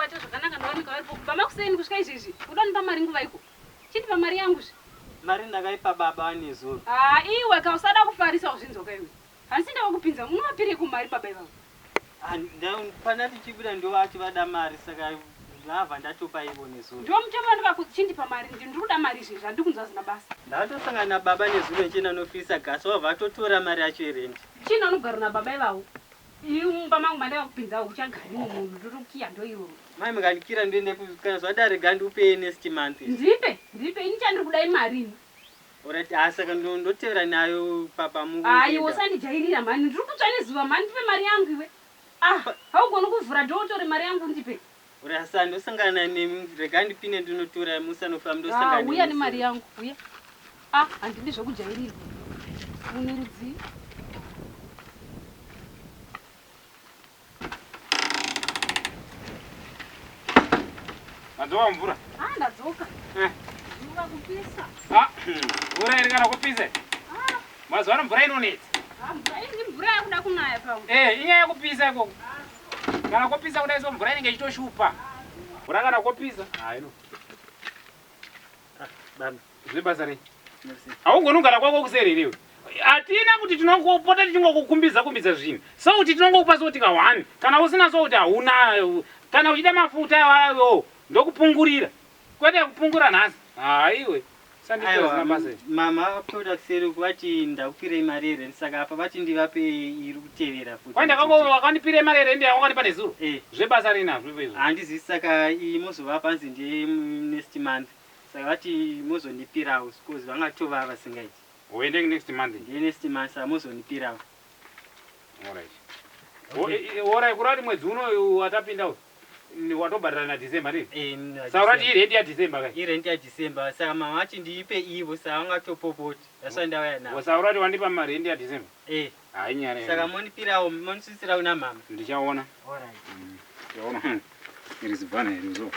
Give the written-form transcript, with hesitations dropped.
Ndovata zvakanaka ndowanika varipo kubva makuseni kusvika izvezvi. Uda kundipa mari nguva iko? Chindipa mari yangu zve. Mari ndakaipa baba vanezuro. Ah, iwe ka usada kufarisa uzvinzwa ka iwe. Hansi ndavakupinza unovapireko mari baba ivavo. Ah, pana tichibuda ndovati vada mari saka ndabva ndatopa ivo nezuro. Ndiwo mutemo wandikaku chindipa mari ndi ndiri kuda mari izvezvi handiri kunzwa zina basa. Ndakatosangana nababa nezuro ndichienda nofisa gas vabva vatotora mari yacho yerent. Chii unogara nababa ivavo? Ini mumba mangu mandakakupinza uchagarimo munhu ndotokiya ndoiroro. Mai mukandikira ndoende kana zvadare gandiupe next month. Ndipe, ndipe ini chandiri kuda imari ini. Alright, ah saka ndotevera nayo papa mu. Ayi usandijairira mhani ndiri kutsva nezuva mhani ndipe mari yangu iwe. Ah, haugoni kuvhura door utore mari yangu undipe. Alright, saka ndosangana nemi rega ndipinde ndinotora musanofamba ndosangana. Ah, uya nemari yangu, uya. Ah, handidi zvekujairirwa. Munhu rudzii? Madzoka mvura? Ah, ndadzoka. Eh. Zuva kupisa. Ah, mvura iri kana kupisa. Ah. Mazuva ano mvura inonetsa. Ah, mvura iri mvura yakuda kunaya pamwe. Eh, inyaya yekupisa ikoko. Kana kopisa kudai so mvura inenge ichitoshupa. Mvura kana kopisa. Ah, ino. Ah, baba. Zvebasa rei? Haugoni kugara kwako kuseri here iwe? Hatina kuti tinongopota tichingokukumbidza kumbidza zvinhu. Sauti tinongokupa sauti ka one. Kana usina sauti hauna. Kana uchida mafuta ayo ndokupungurira. Kwete kupungura nhasi. Haiwe. Aiwa, mama toda kuseri uku vati ndakupirei mari yerent saka apa vati ndivape iri kutevera futi. Kwai ndakango wakandipirei mari yerent yawakandipa nezuro? Eh. Zvebasa rei nazvo izvo? Handizivi saka iyi mozovapa hanzi ndeye next month. Saka vati mozondipirawo because vangatova vasingaiti. Uende next month. Ndiye next month saka mozondipirawo. Alright. Okay. Alright, kurati mwedzi uno watapinda uyu. Watobhadhara na December ndii? Eh, na Saka urati irent ya December kai. Irent ya December saka mama vati ndiipe ivo saka vangatopopoti. That's why ndauya navo. Saka urati wandipa marent ya December? Eh. Hayi nyaya. Saka mondipirawo mondisisirawo na mama. Ndichaona. Alright. Ndichaona. Iri zibvana iri zo.